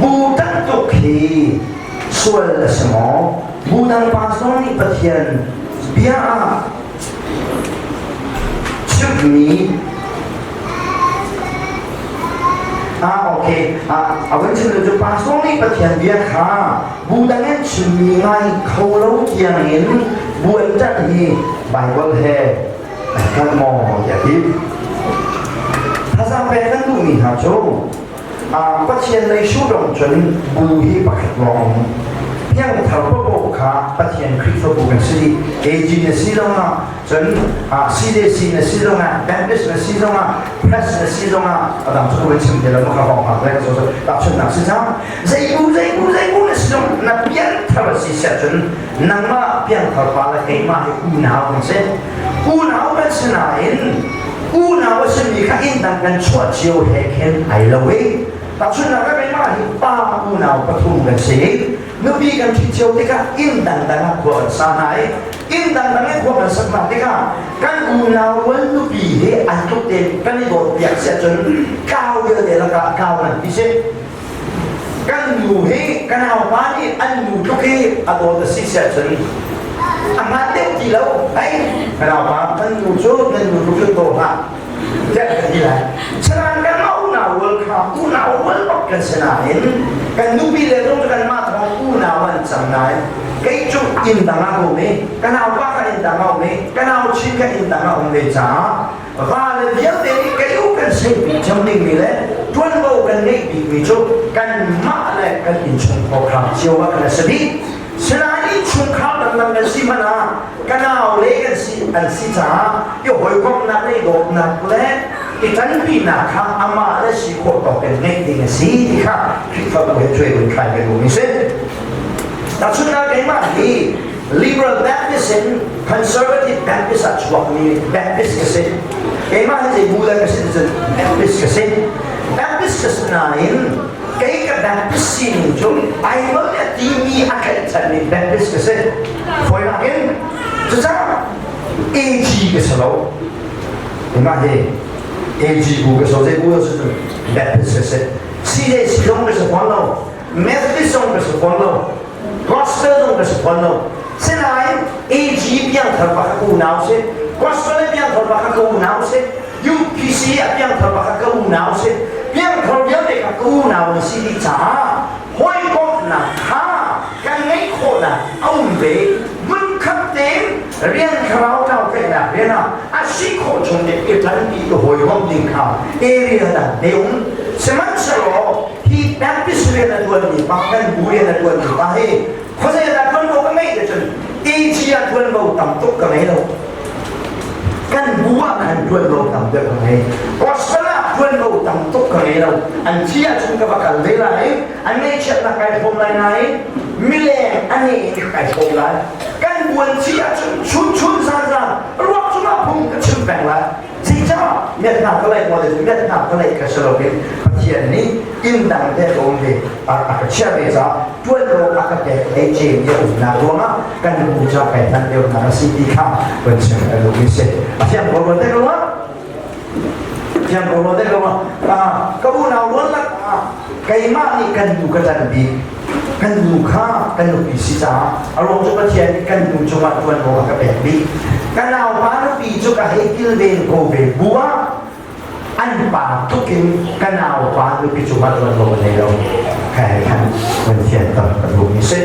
Bu tam tuk hi sual a si maw? Bu dang pa zong nih Pathian bia ah chimhmi Ah, okay. Ah, a van chim cu pastor nih Pathian bia kha bu dang in chimmi ngai kho lo tiang in bu an ṭanh hi Bible he kan maw tiah ti. Thazaang pek kan duhmi hna cu Pathian lei sudong cun bu hi pakhat lawng piangthar paoh kha Pathian Khrihfabu kan si dih. AG na si zongah cun CJC na si zongah Baptist na si zongah Press na si zongah a dang cu kan chim ti lo maka hong hak le so tahchunhnak si cang zei bu zei bu zei bu na si zong na piangthar si siah cun nangmah piangthar pa le keimah hi unau kan si. Unau kan si nain unau a simi kha inn dang kan chuah cio he khin ai lo i tahchunhnak ah keimah hi pa unau pathum kan si. Nupi kan ṭhit cio tikah inn dangdang ah khua kan sa hna i inn dangdang in khua kan sak hna tikah kan unau rual nupi he an tluk tein kan i dawt piak si ahcun kau vialte lakah kau nan ti si. Kan nu hi kan naupa nih an nu tluk hi a dawt a si si ahcun a hmaan deuh ti lo. Hei, kan naupa kan nu cu nan nu tluk cun daw hlah tiah kan ti lai. Sanain kan mah unau rual kha unau rual bak kan si nain kan nupi le zong cu kanmah thawng unau an cang nain kei cu inn dang ah ka um i ka naupa kha inn dang ah um i ka nau chin kha inn dang ah um ve caah va le vialte nih kei u kan seipi cio dingmi le ṭuanvo kan ngeih bikmi cu kanmah le kan innchungkhar kha cio ah kan si dih. Sinain innchungkhar dangdang kan si hmanh ah ka nau le kan si an si caah i hawikomhnak le i dawtnak le i ṭanpinak kha amah le si khawh tawk in ngeih ding a si ti kha Khrihfabu he cuai vun thlai kan duhmi si. Tahchunhnak keimah hi Liberal Baptist in Conservative Baptist ah chuakmi Baptist ka si. Keimah hi zei bu dah ka si cun Baptist ka si. Baptist ka si nain kei ka Baptist sining cu Bible nih a timi a tlaihchanmi Baptist ka si. Fawinak in cucaah AG ka si lo. Keimah hi AG bu ka so zei bu si cun Baptist ka si. CJC zong ka si fawn lo. Methodist zong ka si fawn lo. Gospel zong ka si fawn lo. Sinain AG piangthar pakhat ka unau si, Gospel piangthar pakhat ka unau si, UPC a piangthar pakhat ka unau si, piangthar vialte kha ka unau na si dih caah hawikomhnak kha kan ngeih khawhnak a um ve. Hmunkhat tein rian thlarau tlautlaihnak rian ah a si khawh chung in i ṭanpi i hawikomh ding kha area dang te um. Sihmanhsehlaw hi Baptist rian a ṭuanmi pa kan bu rian a ṭuanmi pa hi khuazei dah ṭuanvo ka ngeih te cun AG ah ṭuanvo tam tuk ka ngei lo. Kan bu ah khan ṭuanvo tam deuh ka ngei. Gospel ah ṭuanvo tam tuk ka ngei lo. An thi ahcun ka va kal ve lai i an ngaihchiatnak kai hrawm lai nain mileng a ngei in kai hrawm lai. Kan bu an thi ahcun chun chun zan zan ruak cungah phung ka chim peng lai. Zeicah miatnak ka laih maw miatnak ka laih kha si loin Pathian nih inn dang te ka um ve a ka chiah ve caah ṭuanvo a ka pek ei cem i a umnak ruangah kan bu ca kai hman deuhnak a si ti kha van chim ka duh mi si. A fiang ko ruan te ko ma? Fiang ko ruan te ko ma? Ka unau ruan lak ah keimah nih kan nu ka ṭan bik kan nu kha kan nupi si caah a ruang cu Pathian nih kan nu cungah ṭuanvo a ka pek bik. Ka naupa nupi cu ka hei kilven ko ve bu ah an pa tuk in ka naupa nupi cungah ṭuanvo a nei lo. Kai khan van fianter ka duhmi si.